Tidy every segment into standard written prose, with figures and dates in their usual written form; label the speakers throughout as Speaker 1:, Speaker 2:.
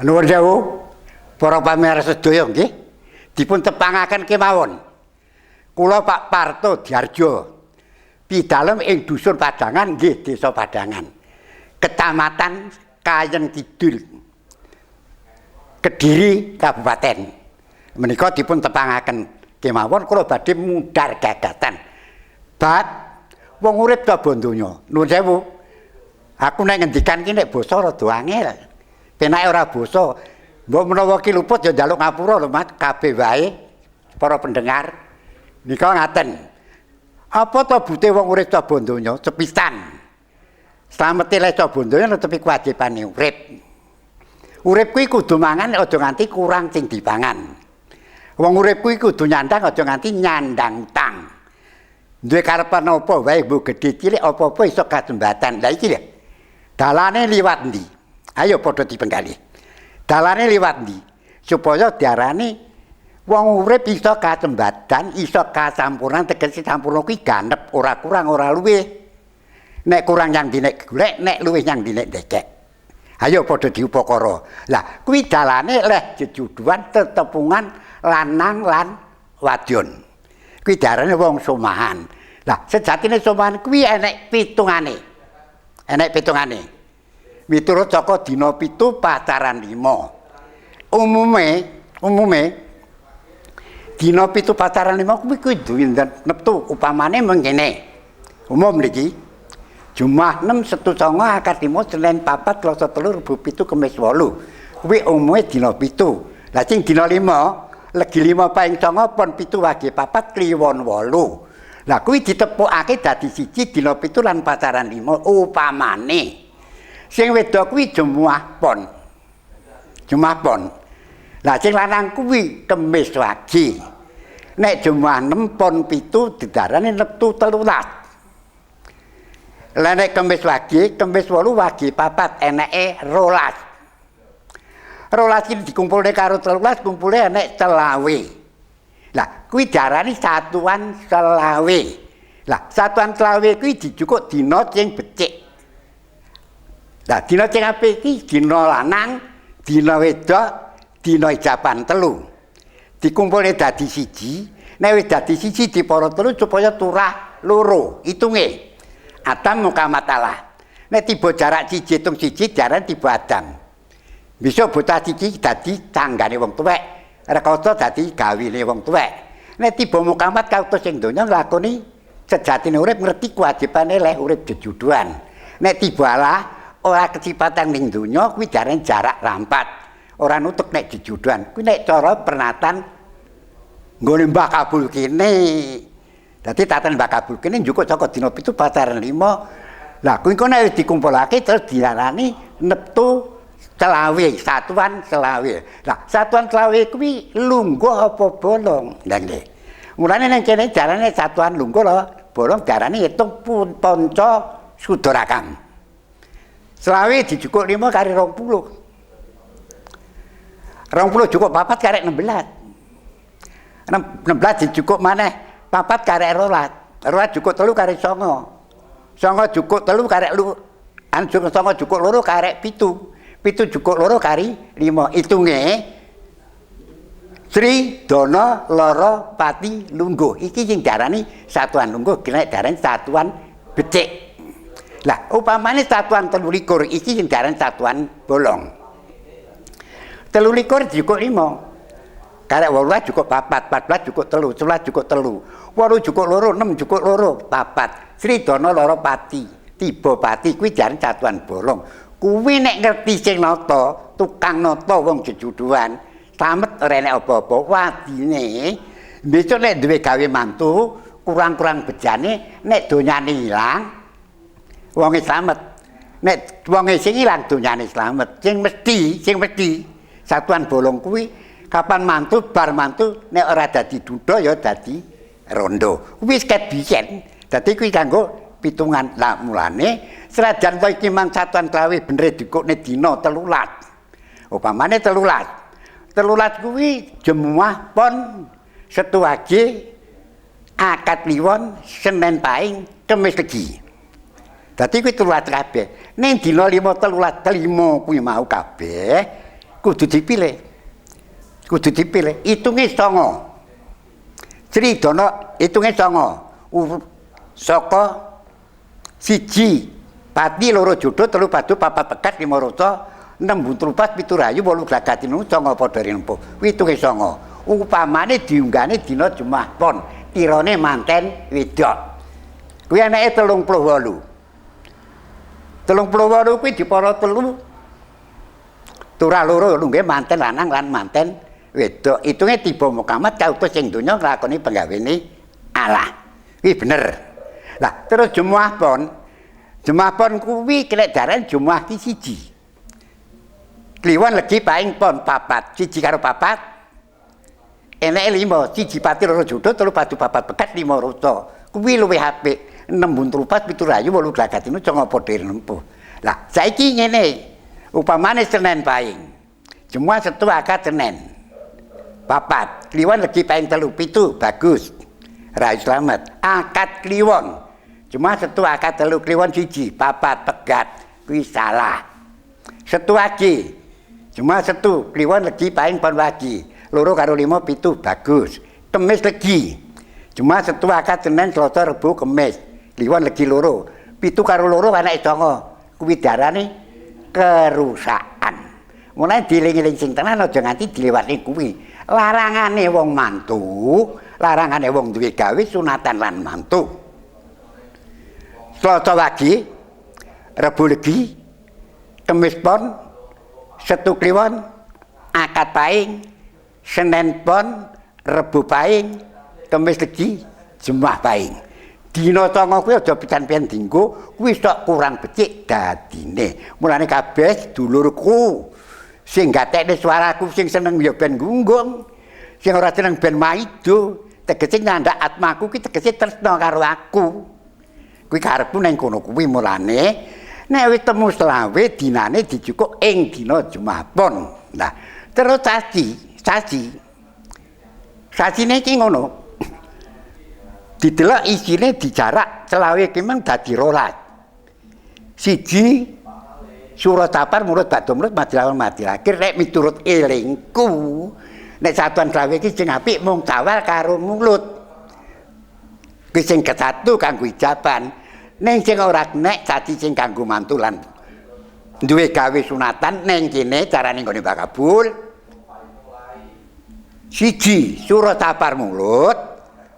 Speaker 1: Nuwun sewu para pamirsa sedaya nggih. Dipun tepangaken kemawon. Kula Pak Parto Diarjo. Pidalem ing Dusun Padangan nggih Desa Padangan. Kecamatan Kayen Kidul. Kediri Kabupaten. Menika dipun tepangaken kemawon kula badhe mudhar gagatan. Bab wong urip coba donya. Nuwun sewu. Aku nek ngendikan ki nek basa rada angel. Penake ora basa. Mbok menawa ki luput ya njaluk ngapura lho Mas, kabeh wae para pendengar. Nika ngaten. Apa to bute wong urip coba donya sepisan. Slamete lek coba donya netepi kewajibane urip. Urip kuwi kudu mangan aja nganti kurang sing dipangan. Wong urip kuwi kudu nyandang aja nganti nyandang utang. Duwe karepan apa wae mbok gedhe cilik apa-apa iso kasembatan. Lah iki lho. Dalane liwat ndi? Ayo padha dipenggalih. Dalane liwat ndi? Supaya diarani wong urip iso kasembatan, iso kasampurnan, tegese sampurna kuwi ganep, ora kurang ora luwih. Nek kurang yang dinek golek, nek luwih yang dinek dekek. Ayo padha diupakara. Lah kuwi dalane leh jejuduan tetepungan lanang lan wadon. Kuwi diarani wong somahan. Lah sejatine somahan kuwi enek pitungane. Enek pitungane. Miturut saka dina 7 pacaran 5. Umume dina 7 pacaran 5 kuwi kudu neptu upamane mengkene. Umum niki. Jumat 6 Setu 9 Akad 5 Senin 4 Selasa 3 Rebo 7 Kamis 8. Kuwi umume dina 7. Lah sing dina 5 legi 5 paing 9 pon 7 wage 4 kliwon 8. Lah kuwi ditepukake dadi siji dina 7 lan pacaran 5 upamane. Sing wedok kuwi Jumat pon. Jumat pon. Lah sing lanang kuwi Kemis wage. Nek Jumat 6 pon 7 didarani neptu 13. Lah nek Kemis wage, Kemis 8 wage 4 eneke 12. 12 iki dikumpulne karo 13 kumpule enek selawe. Lah kuwi diarani satuan selawe. Lah satuan selawe kuwi dijukuk dina sing becik. Lah dina sing apik iki dina lanang, dina wedok, dina ijaban telu. Dikumpulne dadi siji, nek wis dadi siji dipara telu supaya turah loro hitunge. Adam mukamat Allah. Nek tiba jarak siji hitung siji diarani tiba Adam. Bisa bocah siji dadi tanggane wong tuwek, rekoso dadi gawine wong tuwek. Nek tiba mukamat kautus ing donya nglakoni sejatine urip ngerti kewajibane leh urip jejuduan. Nek tiba Allah ora kecipatan ning donya kuwi diarani jarak rampat. Ora nutuk nek jejuduan. Kuwi nek cara pernatan nggone Mbah Kabul kene. Dadi tatan Mbah Kabul kene njukuk saka dina 7 pacaran 5. Lah kuwi engko nek dikumpulake terus diarani neptu selawe, satuan selawe. Lah satuan selawe kuwi lungguh apa bolong? Lah nggih. Mulane ning kene diarani satuan lungguh lho, bolong diarani hitung panca sudarakam. Selawe dijukuk 5 kari 20. 20 jukuk 4 karek 16. 16 dijukuk maneh 4 karek 12. 12 jukuk 3 karek 9. 9 jukuk 3 karek lu an 9 jukuk 2 karek 7. 7 jukuk 2 kari 5. Hitunge Sri Dana Lara Pati Lungguh. Iki sing diarani satuan lungguh, kena diarani satuan becik. Lah upamane satuan 23 iki sing diarani satuan bolong. 23 jukuk 5. Karek 18 jukuk 4, 14 jukuk 3, 11 jukuk 3, 8 jukuk 2, 6 jukuk 2, 4. Sri Dana Lara Pati, tiba pati kuwi diarani satuan bolong. Kuwi nek ngerti sing nata, tukang nata wong jejuduan, slamet ora enek apa-apa. Wadine besok nek duwe gawe mantu, kurang-kurang bejane, nek donyane ilang, wonge slamet. Nek wonge sing ilang donyane slamet. Sing mesti satuan bolong kuwi kapan mantu bar mantu nek ora dadi duda ya dadi rondo. Kuwi wis ket biyen. Dadi kuwi kanggo pitungan. Lah mulane senajan to iki mang satuan selawe bener dikukne dina 13. Upamane 13. 13 kuwi Jemuah pon Setu Wage Akad Kliwon Senin Paing Kemis Legi. Dadi kuwi 13 kabeh. Ning dina 5 13 lima kuwi mau kabeh Kudu dipilih. Kudu dipilih. Itunge 9. Sridana itunge 9. Saka 1 pati 2 jodoh 3 padu 4 pegat 5 rasa 6 buntul 4 7 rayu 8 glagat 9 padha rinempuh. Kuwi itunge 9. Upamane diunggane dina Jumat Pon, tirane manten wedok. Kuwi anake 38. 38 kuwi dipara 3 turah loro lungguhe manten lanang lan manten wedok. Itunge tiba mukamat kautus ing donya nglakoni penggawene Allah. Kuwi bener. Lah terus Jumat Pon. Jumat Pon kuwi kelek daran Jumat ki 1. Kliwon legi paing pon 4, 1 karo 4. Eneke 5, 1 pati 2 jodoh 3 padu 4 pegat 5 rasa. Kuwi luwih apik. 6 buntul 4 7 rayu 8 glagat 9 padha nempuh. Lah saiki ngene. Upamane Senin Paing. Jumat Setu Akad Senin. 4. Kliwon legi paing 3 7 bagus. Rayu slamet. Akad Kliwon. Jumat Setu Akad 3 Kliwon 1 4 pegat. Kuwi salah. Setu Wage. Jumat Setu Kliwon legi paing pon wage. 2 karo 5 7 bagus. Kemis legi. Jumat Setu Akad Senin Selasa Rebo Kemis. Kliwon legi 2. 7 karo 2 anake 9. Kuwi darane kerusakan. Mulane dieling-eling sing tenan aja nganti dilewatne kuwi. Larangane wong mantu, larangane wong duwe gawe sunatan lan mantu. Selasa wage, Rebo legi, Kemis pon, Setu Kliwon, Akad Paing, Senin pon, Rebo Paing, Kemis legi, Jumat Paing. Dina 9 kuwi aja pisan-pisan dinggo, kuwi sok kurang becik dadine. Mulane kabeh dulurku sing gatekne suaraku sing seneng ya ben gunggung, sing ora seneng ben maido, tegese nyandak atmaku ki tegese tresna karo aku. Kuwi karepku ning kono kuwi mulane nek wis temu selawe dinane dijukuk ing dina Jumat Pon. Nah, terus sasi. Sasine iki ngono. Didelok isine dijarak selawe ki meng dadi 12. 1 surat sapar mulut badhe mulut madil madil akhir nek miturut elingku nek satuan selawe iki sing apik mung tawal karo mulut. Kuwi sing kesatu kanggo ijaban. Ning sing ora nek dadi sing kanggo mantu lan duwe gawe sunatan ning kene carane nggone Mbah Kabul. 1 surat sapar mulut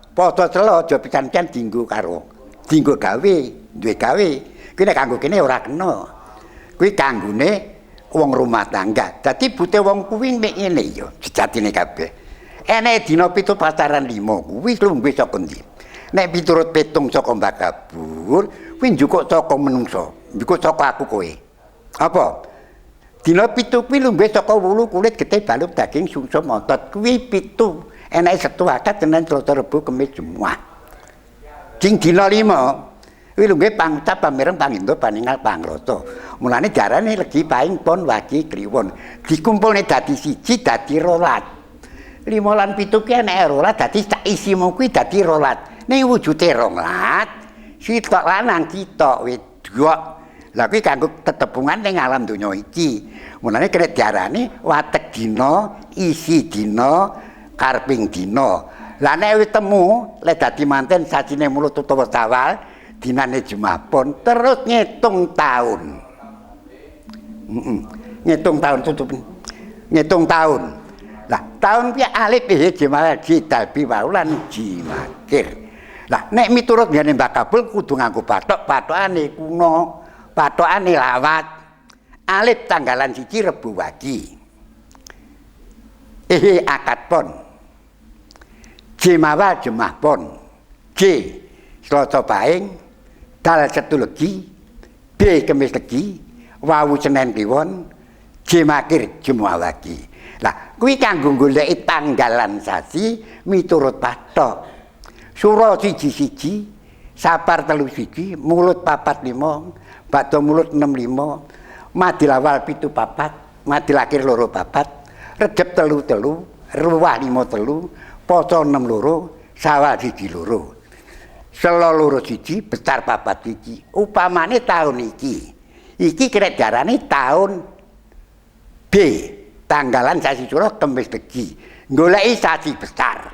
Speaker 1: padha celo aja pisan-pisan dinggo karo dinggo gawe duwe gawe. Kuwi nek kanggo kene ora kena. Kuwi kanggone wong rumah tangga. Dadi bute wong kuwi mek ngene ya sejatine kabeh. Enek dina 7 pasaran 5 kuwi lungguh saka endi? Nek miturut petung saka Mbah Kabul kuwi njukuk saka menungsa, njukuk saka aku kowe. Apa? Dina 7 kuwi lungguh saka wulu kulit getih balung daging sungsum otot kuwi 7. Enake Setu Akad Senin Selasa Rebo Kemis Jumat. Sing dina 5 kuwi lungguhe pangucap pamireng pangindo paningal pangrasa. Mulane diarani legi paing pon wage kliwon. Dikumpulne dadi 1 dadi 12. 5 lan 7 ki enake 12 dadi sak isimu kuwi dadi 12. Ning wujude 12, sitok lanang sitok wedok. Lah kuwi kanggo tetebungan ning alam donya iki. Mulane kena diarani watek dina, isi dina, karping dina. Lah nek wis temu lek dadi manten sasine mulut utawa sawal dinane Jumat Pon terus ngitung taun. Ngitung taun tutup. Ngitung taun. Lah taun piye alif he jimal ji dalbi waulan jimakir. Lah nek miturut ngene Mbah Kabul kudu nganggo bathok, bathokane kuno, bathokane lawat. Alif tanggalan 1 Rebo Wage. Akad Pon. Jemawal Jemah Pon. J Selasa Paing, Dal Setu Legi, B Kemis Legi, Wawu Senen Kliwon, Jimakir Jumat Wage. Lah kuwi kanggo goleki tanggalan sasi miturut pathok. Sura 1 1, sapar 3 1, mulut 4 5, badha mulut 6 5, madil awal 7 4, madil akhir 2 4, Rejeb 3 3, ruwah 5 3, poso 6 2, sawal 1 2. Selo 2 1, besar 4 1. Upamane taun iki. Iki kira diarani taun B. Tanggalan sasi Sura Kemis Legi. Goleki sasi besar.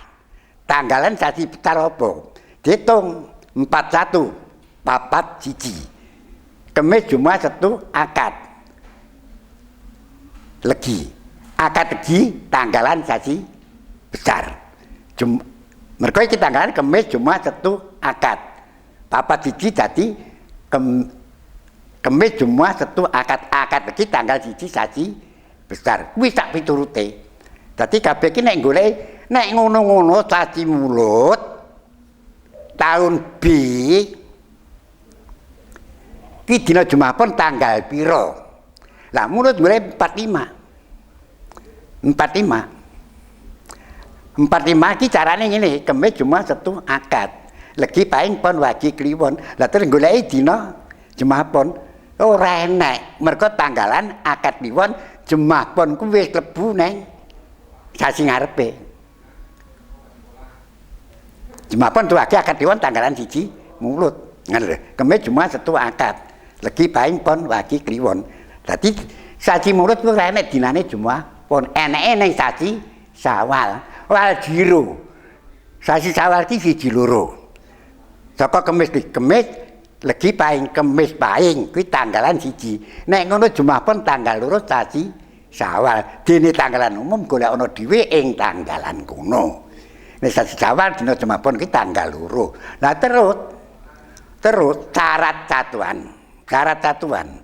Speaker 1: Tanggalan sasi besar apa? Diitung 41 4 1. Kemis Jumat Setu Akad. Legi. Akad Legi tanggalan sasi besar. Mergo iki tanggalan Kemis Jumat Setu Akad. 4 1 dadi Kemis Jumat Setu Akad. Akad Legi tanggal 1 sasi besar. Kuwi sak piturute. Dadi kabeh iki nek golek nek ngono-ngono sasi Mulud tahun B ki dina Jumat pon tanggal pira? Lah Mulud golek 45. 45. 45 iki carane ngene, Kemis Jumat Setu Akad. Legi Paing Pon Wage Kliwon. Lah terus goleki dina Jumat pon ora enek. Mergo tanggalan Akad Kliwon Jumat pon kuwi wis klebu neng sasi ngarepe. Jumat pon wage Akad Kliwon tanggalan 1 Mulud. Ngono lho. Kemis Jumat Setu Akad. Legi Paing Pon Wage Kliwon. Dadi sasi Mulud kuwi ora enek dinane Jumat pon, eneke ning sasi Syawal. Wal jiro. Sasi Syawal ki 1 2. Saka Kemis Kemis Legi Paing Kemis Paing kuwi tanggalan 1. Nek ngono Jumat pon tanggal 2 sasi Syawal. Dene tanggalan umum golek ana dhewe ing tanggalan kono. Nek sasi Syawal dina Jumat pon kuwi tanggal 2. Lah terus syarat satuan. Syarat satuan.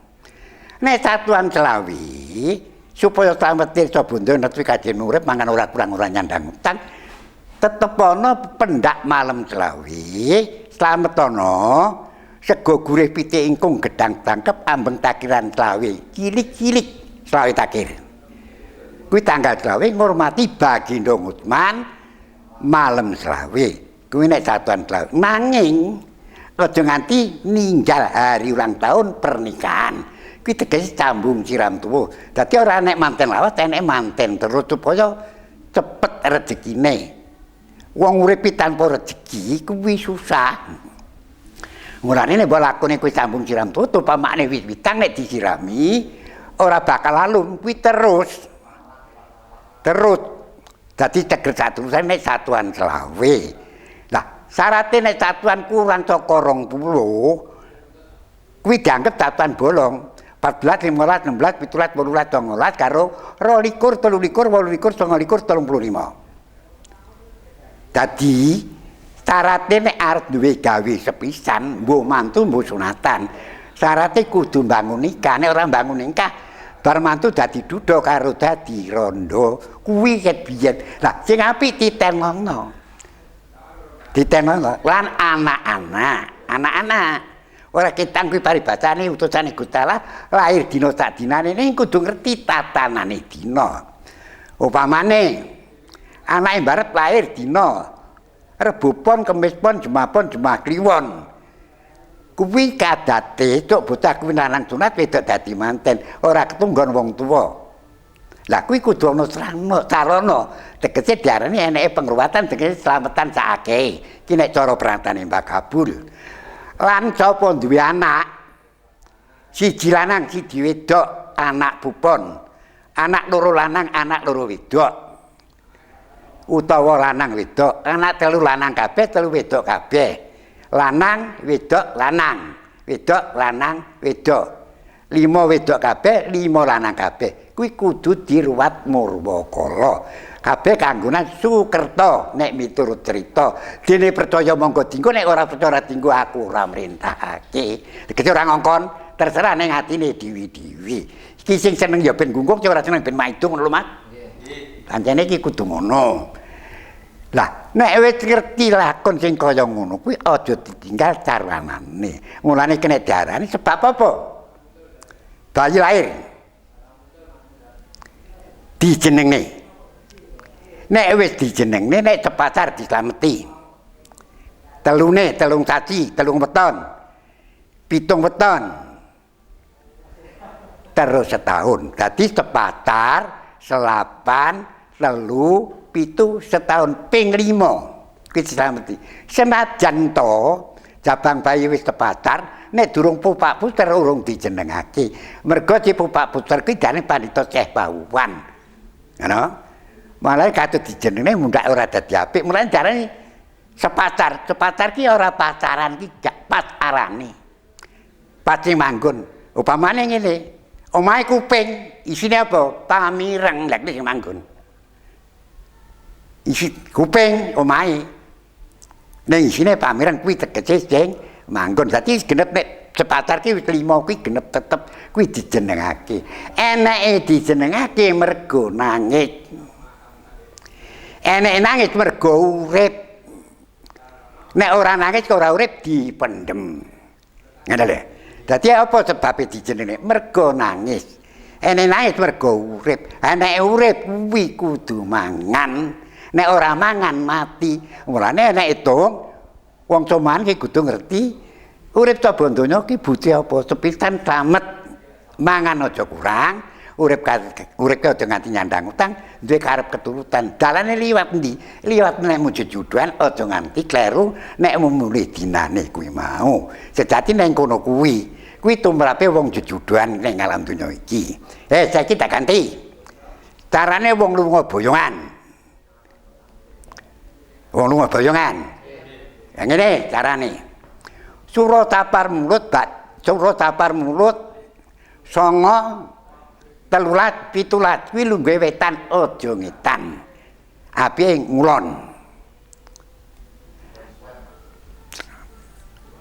Speaker 1: Nek satuan selawi supaya slamet tirta bondo netwi kajen urip mangan ora kurang ora nyandang utang, tetep ana pendak malam selawi, slamet ana sego gurih pitik ingkung gedang tangkep ambeng takiran selawi, cilik-cilik selawi takir. Kuwi tanggal selawi ngurmati Bagindo Utsman malam selawi. Kuwi nek satuan selawi. Nanging aja nganti ninggal hari ulang tahun pernikahan. Kuwi tegese sambung siram tuwa. Dadi ora nek manten lawas, enek manten terus supaya cepet rezekine. Wong urip tanpa rezeki kuwi susah. Mulane nek mbok lakone kuwi sambung siram tuwa, umpamane wis witang nek disirami ora bakal alum, kuwi terus. Terus dadi teger satuan nek satuan selawe. Lah syaratnya nek satuan kurang saka 20 kuwi dianggep satuan bolong. 14, 15, 16, 17, 18, 19 karo 22, 23, 28, 29, 35. Dadi syaratnya nek arep duwe gawe sepisan, mbuh mantu mbuh sunatan, syaratnya kudu bangun nikah. Nek ora bangun nikah, bar mantu dadi duda karo dadi rondo, kuwi ket biyen. Lah sing apik titenono. Titenono lan anak-anak, anak-anak ora ketang kuwi paribasane utusane Gusti Allah lahir dina sak dinane ning kudu ngerti tatanane dina. Upamane anake barep lahir dina Rebo Pon, Kemis Pon, Jumat Pon, Jumat Kliwon. Kuwi kadate cuk bocah kuwi lanang sunat wedok dadi manten, ora ketunggon wong tuwa. Lah kuwi kudu ana sarana, tegese diarani eneke pengruwatan, tegese slametan sakake. Iki nek cara perantane Mbah Kabul. Lan sapa duwe anak siji lanang siji wedok, anak pupon, anak loro lanang anak loro wedok, utawa lanang wedok, anak telu lanang kabeh telu wedok kabeh, lanang wedok lanang wedok lanang wedok, 5 wedok kabeh 5 lanang kabeh, kuwi kudu diruwat murwakala kabeh kanggonan Sukerta nek miturut cerita. Dene percaya monggo dinggo, nek ora percaya ora dinggo, aku ora mrintahake. Tegese ora ngongkon, terserah ning atine dewi-dewi. Iki sing seneng ya ben gunggung, sing ora seneng ben maido ngono lho Mas. Nggih. Pancene iki kudu ngono. Lah nek wis ngerti lakon sing kaya ngono kuwi aja ditinggal carwanane. Mulane kena diarani sebab apa? Bayi lahir dijenengne. Nek wis dijenengne nek cepasar dislameti. Telune telung sasi, 3 weton. 7 weton. Terus setahun. Dadi sepatar selapan telu pitu setahun ping 5. Kuwi dislameti. Senajan to jabang bayi wis tepatar, nek durung pupak puter urung dijenengake. Mergo si pupak puter kuwi jane pandhita Syekh Bauwan. Ngono. Malah katut dijenenge mundhak ora dadi apik. Mulane carane sepacar, sepacar ki ora pacaran ki gak pas arane. Pati manggon. Upamane ngene, omahe kuping, isine apa? Pamireng lha sing manggon. Isi kuping omahe. Ning isine pamireng kuwi tegese sing manggon. Dadi genep nek sepacar ki wis 5 kuwi genep tetep kuwi dijenengake. Eneke dijenengake mergo nangis. Eneke nangis mergo urip. Nek ora nangis ora urip dipendhem. Ngono lho. Dadi apa sebabe dijenenge? Mergo nangis. Eneke nangis mergo urip. Eneke urip kuwi kudu mangan. Nek ora mangan mati. Mulane nek hitung wong cuman ki kudu ngerti urip coba donya ki butuh apa? Sepisan slamet. Mangan aja kurang, urip urip aja nganti nyandang utang, duwe karep keturutan. Dalane liwat endi? Liwat nek mujud-juduan aja nganti kleru nek mulih dinane kuwi mau. Sejati ning kono kuwi, kuwi tumrape wong jujudan ning alam donya iki. Saiki tak ganti. Carane wong lunga boyongan. Wong lunga boyongan. Ya ngene carane. Sura tapar mulut bak, sura tapar mulut 9 13 17 kuwi lungguhe wetan aja ngetan. Apike ngulon.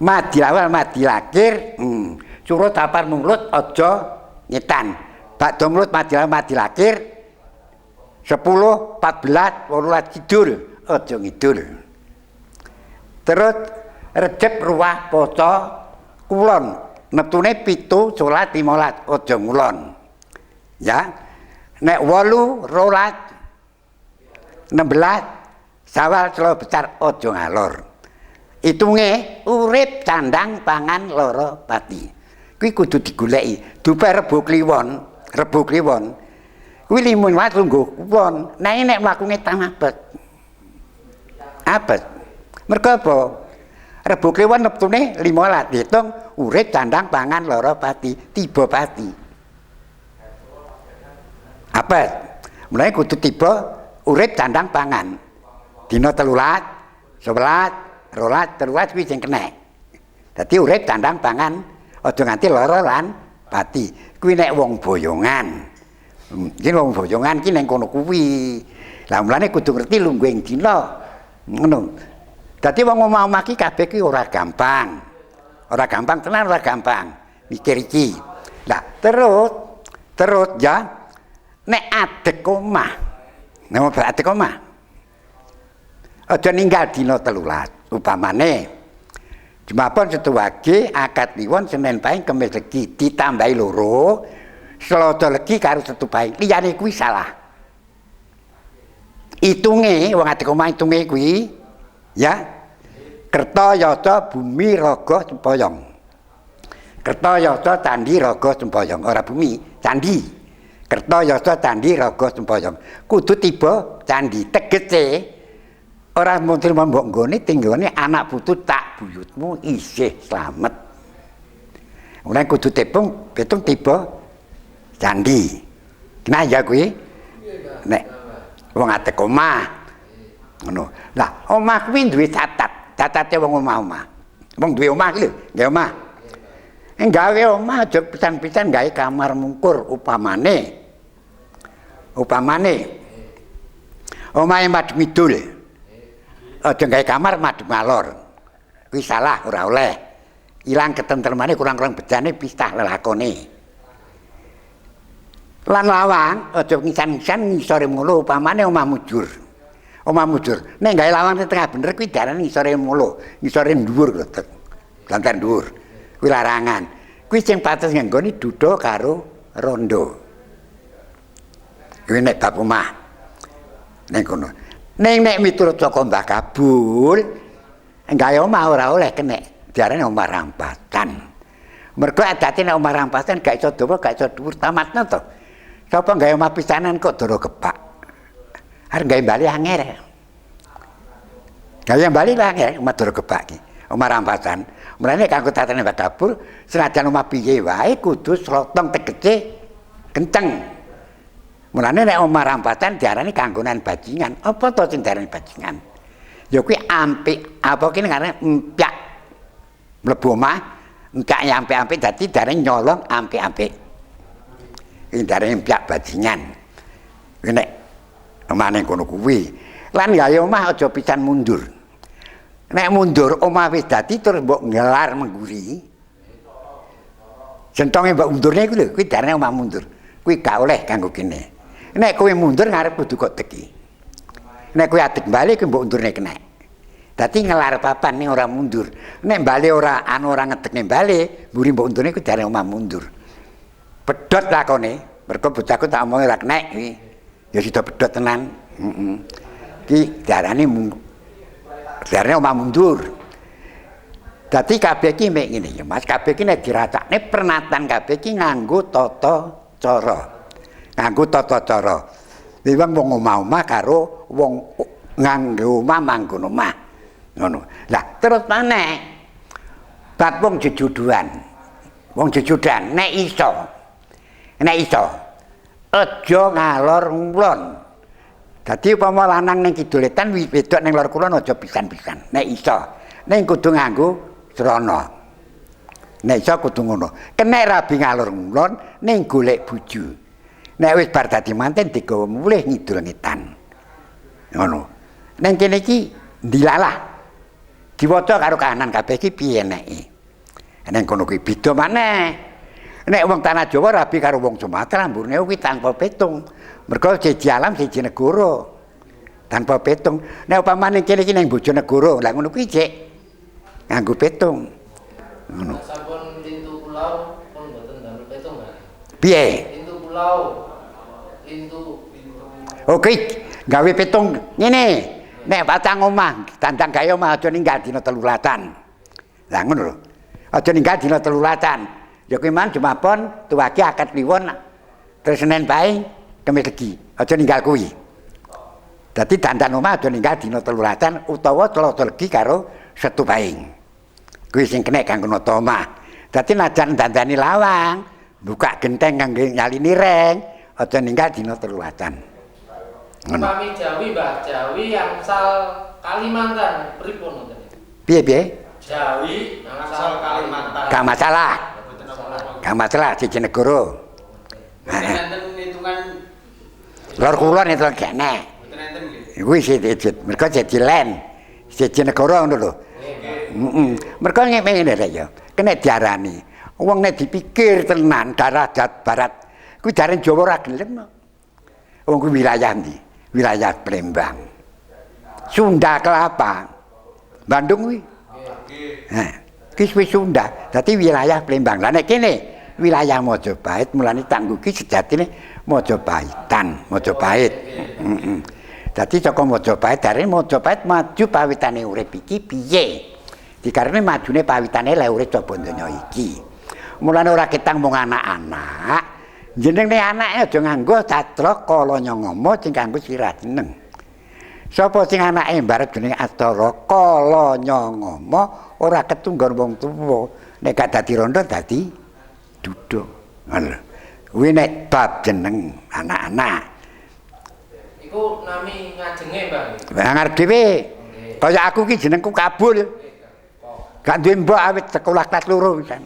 Speaker 1: Madi awal madi akhir, sura tapar mulut aja ngetan. Bakdo mulut madi awal madi akhir 10 14 18 kidul aja ngidul. Terus Rejeb ruwah poso kulon neptune 7 salat 15 aja ngulon. Ya. Nek 8 12 16 Sawal selo besar aja ngalor. Itunge urip candang pangan lara pati. Kuwi kudu digoleki. Dupe Rebo Kliwon, Rebo Kliwon. Kuwi limun wae lungguh kulon. Nanging nek mlaku ngetan abet. Abet. Mergo apa? Rebo Kliwon neptune 15 diitung urip candang pangan lara pati, tiba pati. Abet. Mulane kudu tiba urip candang pangan. Dina 13, 11, 12, 13 kuwi sing kenek. Dadi urip candang pangan aja nganti lara lan pati. Kuwi nek wong boyongan. Iki wong boyongan ki ning kono kuwi. Lah mulane kudu ngerti lungguhing dina. Ngono. Dadi wong omah-omah ki kabeh ki ora gampang. Ora gampang tenan, ora gampang mikir iki. Lah terus ya nek adek omah. Nek adek omah. Aja ninggal dina 13 upamane. Jumapon Setu Wage, Akad Kliwon, Senin Pahing, Kemis Legi ditambahi 2, Selasa Legi karo Setu Pahing. Liyane kuwi salah. Itunge wong adek omah itunge kuwi ya. Kertayasa bumi raga sempoyong. Kertayasa candi raga sempoyong, ora bumi, candi. Kertayasa candi raga sempoyong. Kudu tiba candi tegese ora mung trimo mbok nggone tinggone anak putu tak buyutmu isih slamet. Ora kudu tepung, pitung tiba candi. Nah ya kuwi nek wong adek omah ngono. Lah omah kuwi duwe catat. Catate wong omah-omah. Wong duwe omah ki lho, gawe omah. Gawe omah aja pisan-pisan gawe kamar mungkur upamane. Upamane omahe madhep ngidul. Aja gawe kamar madhep ngalor. Kuwi salah, ora oleh. Ilang ketentremane, kurang-kurang bejane pistah lelakone. Lan lawang aja ngisan-ngisan ngisore mulu upamane omah mujur. Omah mujur. Nek gawe lawang tengah bener kuwi darane ngisore mulu, ngisore dhuwur lho, lantai dhuwur. Kuwi larangan. Kuwi sing pantes nggone duda karo rondo. Kuwi nek bab omah. Ning kono. Ning nek miturut saka Mbah Kabul, gawe omah ora oleh kenek diarani omah rampasan. Mergo adate nek omah rampasan gak iso dawa, gak iso dhuwur, tamatno to. Sapa gawe omah pisanan kok doro kepak. Arep gawe bali angel. Gawe bali angel omah doro kepak ki. Omah rampasan. Mulane kanggo tatane Mbah Kabul, senajan omah piye wae kudu slotong tegese kenceng. Mulane nek omah rampatan diarani kanggonan bajingan. Apa to sing diarani bajingan? Ya kuwi ampik, apa ki ngarane empyak. Mlebu omah, empyak ampik-ampik dadi diarani nyolong ampik-ampik. Iki diarani empyak bajingan. Kuwi nek omah ning kono kuwi. Lan gawe omah aja pisan mundur. Nek mundur omah wis dadi terus mbok ngelar mengguri. Jentonge mbok mundurne iku lho, kuwi diarani omah mundur. Kuwi gak oleh kanggo kene. Nek kowe mundur ngarep kudu kok teki. Nek kowe adeg bali kuwi mbok undurne kena. Dadi ngelar papan ning ora mundur. Nek bali ora anu ora ngedekne bali, mburi mbok undurne kuwi diarani omah mundur. Pedhot lakone, mergo bocahku tak omongi ora kenek kuwi. Ya sida pedhot tenan. Heeh. Ki diarani diarani omah mundur. Dadi kabeh iki mek ngene ya Mas, kabeh iki nek diracakne pernatan kabeh iki nganggo tata cara. Nganggo tata cara. Wong wong omah-omah karo wong nganggo omah manggon omah. Ngono. Lah terus maneh bab wong jejodohan. Wong jejodohan nek iso. Nek iso aja ngalor ngulon. Dadi upama lanang ning kidul wetan wedok ning lor kulon aja pisan-pisan. Nek iso. Ning kudu nganggo srana. Nek iso kudu ngono. Kenek rabi ngalor ngulon ning golek bojo. Nek wis bar dadi manten digawa mulih ngidul ngetan. Ngono. Ning kene iki ndilalah. Diwaca karo kahanan kabeh iki piye eneke. Ning kono kuwi beda maneh. Nek wong tanah Jawa rabi karo wong Sumatera mburne kuwi tanpa petung. Mergo siji alam siji negara. Tanpa petung. Nek upamane kene iki ning Bojonegoro, lah ngono kuwi jek nganggo petung. Ngono.
Speaker 2: Sampun lintu pulau pun mboten damel petung, Mbak.
Speaker 1: Piye?
Speaker 2: Lintu pulau. Lintu.
Speaker 1: Oke, gawe petung ngene. Nek patang omah, tandang gawe omah aja ninggal dina telulatan. Lah ngono lho. Aja ninggal dina telulatan. Ya kuwi mang Jumapon tuwake akad kliwon terus Senin Pahing Kemis Legi. Aja ninggal kuwi. Dadi dandan omah aja ninggal dina telulatan utawa Selasa Legi karo Setu Pahing. Kuwi sing kenek kanggo nata omah. Dadi najan dandani lawang, buka genteng kanggo nyalini reng, aja ninggal dina telulatan. Ngono.
Speaker 2: Upami Jawi, Mbah, Jawi angsal Kalimantan pripun ngoten?
Speaker 1: Piye-piye?
Speaker 2: Jawi angsal
Speaker 3: Kalimantan.
Speaker 1: Gak masalah. Gak masalah siji negara.
Speaker 3: Mboten enten hitungan
Speaker 1: Lor kulon itu gak enek.
Speaker 3: mboten enten nggih.
Speaker 1: Kuwi siji mergo siji len. Siji negara ngono lho. Heeh. Mergo ngene rek ya. Kena diarani. Wong nek dipikir tenan darah jat barat kuwi jarene Jawa ora gelem. Wong kuwi wilayah ndi? Wilayah Palembang. Sunda Kelapa. Bandung kuwi.
Speaker 3: Nggih.
Speaker 1: Heh. Ki wis Sunda, dadi wilayah Palembang. Lah nek kene wilayah Majapahit, mulane tangguh ki sejatine Majapahitan, Majapahit. Heeh. Dadi saka Majapahit dari Majapahit maju pawitane urip iki piye? Dikarene majune pawitane lek urip coba donya iki. Mulane ora ketang mung anak-anak. Jenenge anake aja nganggo catra kala nyangama sing kanggo sirah jeneng. Sapa sing anake mbarep jenenge Astara kala nyangama ora ketunggon wong tuwa. Nek gak dadi rondo dadi duda. Ngono lho. Kuwi nek bab jeneng anak-anak.
Speaker 2: Iku nami ngajenge, Mbah.
Speaker 1: Lah ngarep dhewe. Kaya aku ki jenengku Kabul. Gak duwe mbok awit sekolah kelas 2 pisan.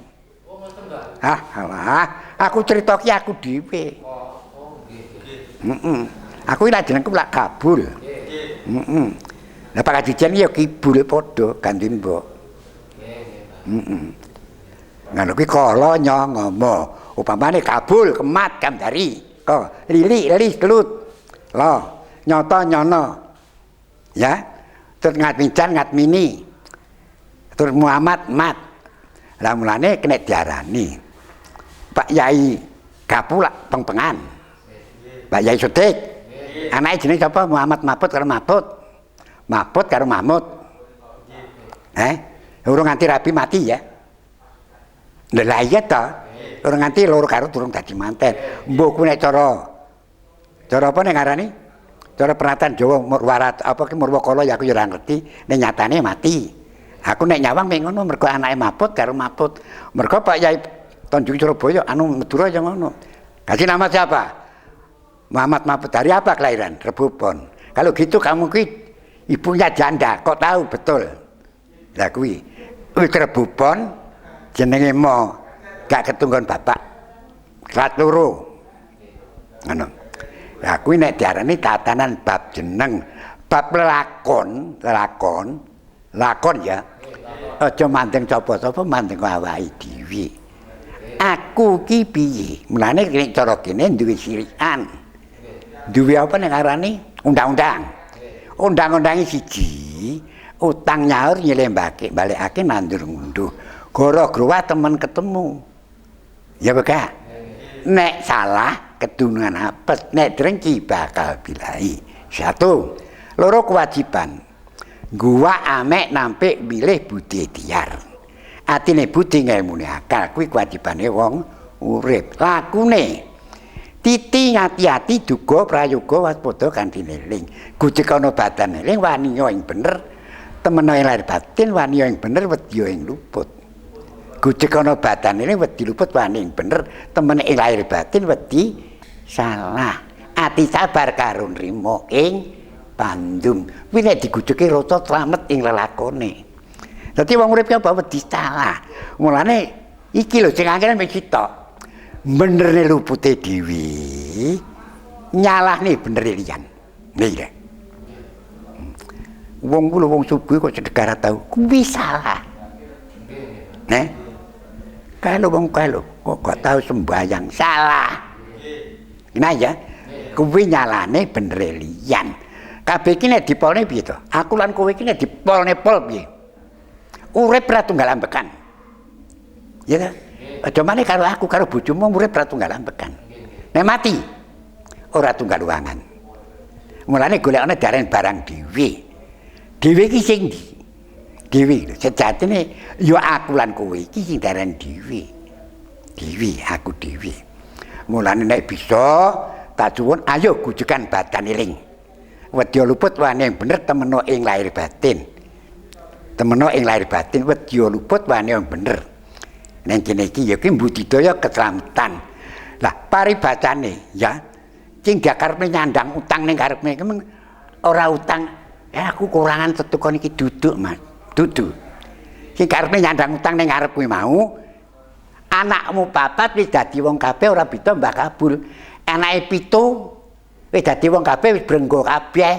Speaker 2: Oh, ngoten, Mbah.
Speaker 1: Ah, alah, aku cerita ki aku dhewe.
Speaker 2: Oh, nggih.
Speaker 1: Heeh. Aku iki lak jenengku lak Kabul.
Speaker 3: Nggih.
Speaker 1: Heeh. Lah Pak Kajijan ya kibul padha ganti mbok.
Speaker 2: Nggih, nggih, Mbah.
Speaker 1: Heeh. Ngono kuwi kala nyangama. Upamane Kabul, Kemat, Kamdari, ko lili, lis, kelut. Lo, nyata nyono. Ya. Terus ngatmijan ngatmini. Terus Muhammad mat. Lah mulane kena diarani Pak Yai Kapulak pengpengan. Pak Yai Sodik. Anake jenenge sapa? Muhammad Mahfud karo Mahfud. Mahfud karo Mahmud. Eh, urung nganti rabi mati ya. Lha iya ta. Urung nganti loro karo durung dadi manten. Mbok ku nek cara cara apa nek ngarani? Cara peratan Jawa Murwarat apa ki Murwakala ya aku ya ora ngerti, nek nyatane mati. Aku nek nyawang mek ngono mergo anake Mahfud karo Mahfud. Mergo Pak Yai Tanjung Surabaya anu Madura ya ngono. Kasih nama siapa? Muhammad Mahfud hari apa kelahiran? Rebo Pon. Kalau gitu kamu ki ibunya janda, kok tahu betul? Lah kuwi. Wis Rebo Pon jenenge Mo, gak ketunggon bapak. Kelas loro. Ngono. Lah kuwi nek diarani tatanan bab jeneng, bab lelakon, lelakon, lakon ya. Aja mandeng sapa-sapa, mandeng awake dhewe. Aku ki piye? Mulane nek cara kene duwe sirikan. Duwe apa nek arani? Undang-undang. Undang-undange siji, utang nyaur nyilembake, balekake nandur ngunduh. Goro-growah temen ketemu. Ya bega. Nek salah kedunungan apes, nek drengki bakal bilahi. Satu, loro kewajiban. Gua amek nampik milih budi tiar. Atine budi ngelmune akal kuwi kewajibane wong urip. Lakune titi ngati-ati duga prayoga waspada kanthi eling. Gujekana badan eling waniya ing bener, temena ing lahir batin waniya ing bener wedya ing luput. Gujekana badan eling wedi luput wani ing bener, temene ing lahir batin wedi salah. Ati sabar karo nrimo ing pandum. Kuwi nek digujeke rasa slamet ing lelakone. Dadi wong urip ki apa wedi salah. Mulane iki lho sing angel wis sitok. Benerne lupute dhewe, nyalahne benere liyan. Niki lho. Wong ku lho wong subuh kok sedekah ra tau. Kuwi salah. Nek kalau wong kae lho kok gak tau sembayang, salah. Nah ya, kuwi nyalane benere liyan. Kabeh iki nek dipolne piye to? Aku lan kowe iki nek dipolne pol piye? Urip ra tunggal ambekan. Ya ta? Aja maneh karo aku karo bojomu urip ra tunggal ambekan. Nek mati ora tunggal ruangan. Mulane golekane darane barang dhewe. Dhewe iki sing ndi? Dhewe lho, sejatine ya aku lan kowe iki sing darane dhewe. Dhewe, aku dhewe. Mulane nek bisa tak suwun ayo gujukan badan eling. Wedya luput wani yang bener temeno ing lahir batin. Temeno ing lahir batin wedya luput wani yang bener. Neng kene iki ya kuwi budidaya keselamatan. Lah paribasane ya sing dikarepne nyandang utang ning karepe iki ora utang, aku kurangan tetukon iki duduk Mas, duduk. Sing karepe nyandang utang ning ngarep kuwi mau anakmu papat wis dadi wong kabeh ora beda Mbah Kabul. Anake 7 wis dadi wong kabeh wis brenggo kabeh.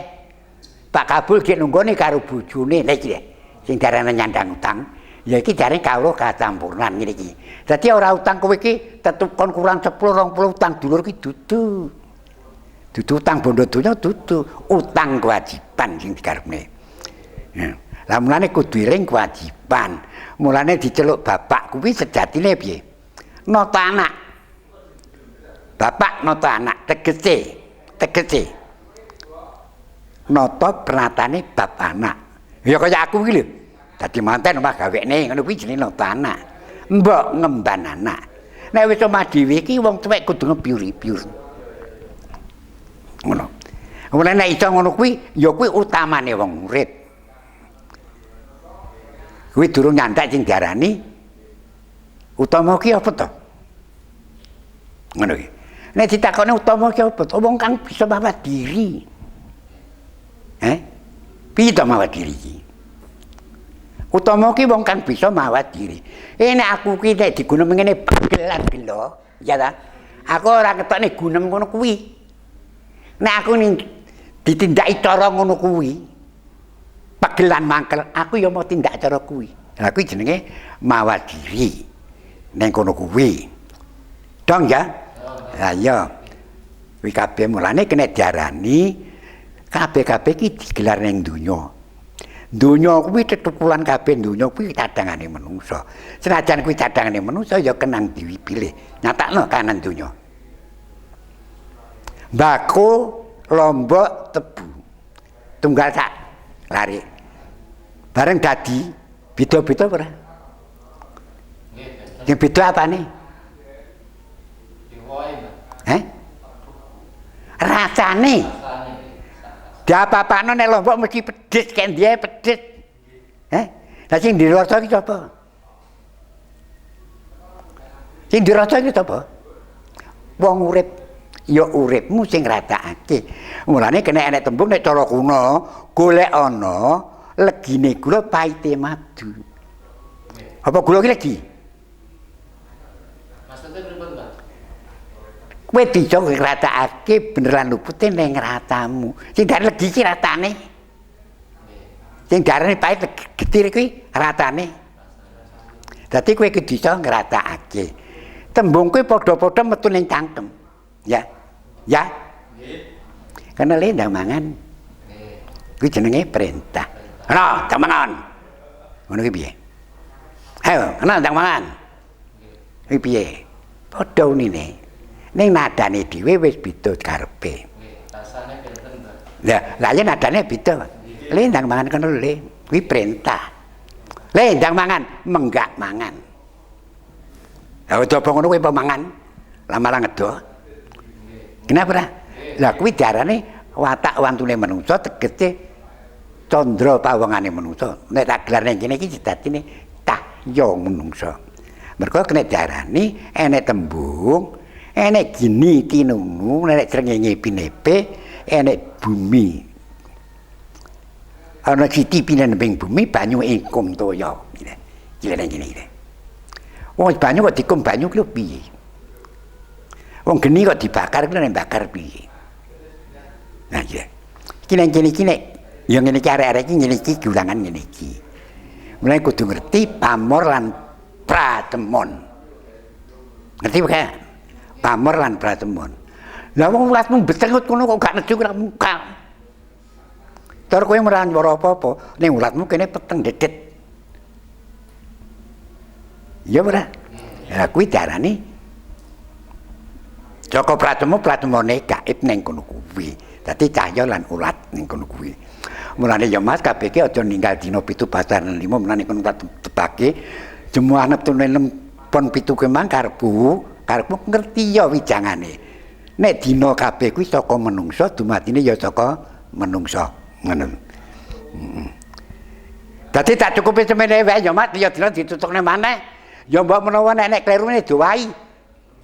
Speaker 1: Pak Kabul gek nunggone karo bojone. Lha iki sing diarani nyandang utang. Ya iki jare kawruh kacampurnan ngene iki. Dadi ora utang kowe iki tetukon kurang 10 20 utang dulur iki dudu. Dudu utang bondo donya dudu, utang kewajiban sing dikarepne. Lah mulane kudu eling kewajiban. Mulane diceluk bapak kuwi sejatine piye? Nata anak. Bapak nata anak tegese, tegese. Nata pernatane bab anak. Ya kaya aku iki lho. Dadi manten omah gawekne ngono kuwi jenenge nata anak. Mbok ngemban anak. Nek wis omah dhewe iki wong tuwek kudu ngepiur-piur. Ngono. Mulane nek iso ngono kuwi ya kuwi utamane wong urip. Kuwi durung nyandak sing diarani utama ki apa to? Ngono ki. Nek ditakoni utama ki apa to? Wong kang bisa mawas diri. Piye to mawas diri iki? Utama ki wong kang bisa mawas diri. Nek aku ki nek digunem ngene pegelan gelo, ya ta? Aku ora ketokne gunem ngono kuwi. Nek aku ning ditindaki cara ngono kuwi, pegelan mangkel, aku ya mau tindak cara kuwi. Lah kuwi jenenge mawas diri. Ning kono kuwi. Dong ya? Lah iya. Kuwi kabeh mulane kena diarani kabeh-kabeh iki digelar ning donya. Donya kuwi tetukulan kabeh donya kuwi cadangane manungsa. Senajan kuwi cadangane manungsa ya kenang dipilih. Nyatakno kanan donya. Mbako, lombok, tebu. Tunggal sak lari. Bareng dadi beda-beda ora? Yang beda apane? Heh? Rasane. Diapa-apakno nek lombok mesti pedes, kek ndiae pedes. Heh? Lah sing dirasa iki sapa? Sing dirasa iki sapa? Wong urip. Ya uripmu sing ngratakake. Mulane kena enek tembung nek cara kuno, golek ana legine gula paite madu. Apa gula ki legi?
Speaker 2: Maksudnya pripun, Mbah?
Speaker 1: Kowe bisa ngratakake bener lan lupute ning ratamu. Sing darane legi ki ratane. Sing darane pahit getir kuwi ratane. Dadi kowe kudu bisa ngratakake. Tembung kuwi padha-padha metu ning cangkem. Ya. Ya.
Speaker 3: Nggih.
Speaker 1: Karena le ndang mangan.
Speaker 2: Nggih.
Speaker 1: Kuwi jenenge perintah. Ana, ndang mangan. Ngono kuwi piye? Ayo, ana ndang mangan. Kuwi piye? Padha unine. Ning nadane dhewe wis beda karepe.
Speaker 2: Nggih, rasane benten, Mbah.
Speaker 1: Lah, lah ya nadane beda. Le ndang mangan kono le. Kuwi perintah. Le ndang mangan, menggak mangan. Lah coba ngono kuwi apa mangan? Lah malah ngedo. Kenapa ora? Lah kuwi diarani watak wantune manungsa tegese candra pawongane manungsa. Nek tak gelar ning kene iki dadine cahya manungsa. Mergo kena diarani enek tembung, enek gini tinunu, enek srengenge pinepe, enek bumi. Ana siti pinenembing bumi banyu ingkum toya. Iki ning kene iki. Wong banyu kok dikum banyu ki lho piye? Wong geni kok dibakar kuwi nek bakar piye? Nah iya. Iki ning kene iki nek ya ngene iki arek-arek iki ngene iki gulangan ngene iki. Mulane kudu ngerti pamor lan pratemon. Ngerti bukan? Pamor lan pratemon. Lah wong ulatmu betengut kono kok gak neju ora muka. Tur kowe ora nyuwara apa-apa, ning ulatmu kene peteng dedet. Iya ora? Lah kuwi diarani Joko Pratemo pratemone gaib ning kono kuwi. Dadi cahya lan ulat ning kono kuwi. Mulane ya Mas kabeh ki aja ninggal dina 7 pasaran 5 mulane kono tak tebake jemuah neptune pon 7 kuwi mang karepku, karepmu ngerti ya wijangane. Nek dina kabeh kuwi saka menungsa dumadine ya saka menungsa. Ngono. Heeh. Dadi tak cukupi semene wae ya Mas, ya dina ditutukne maneh. Ya mbok menawa nek nek klerune diwai.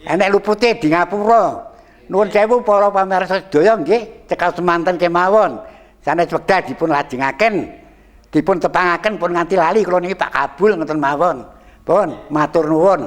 Speaker 1: Enek lupute di ngapura. Nuwun sewu para pamirsa sedaya nggih, cekap semanten kemawon. Sanes wekdal dipun lajengaken, dipun tepangaken pun nganti lali kula niki Pak Kabul ngoten mawon. Pun matur nuwun.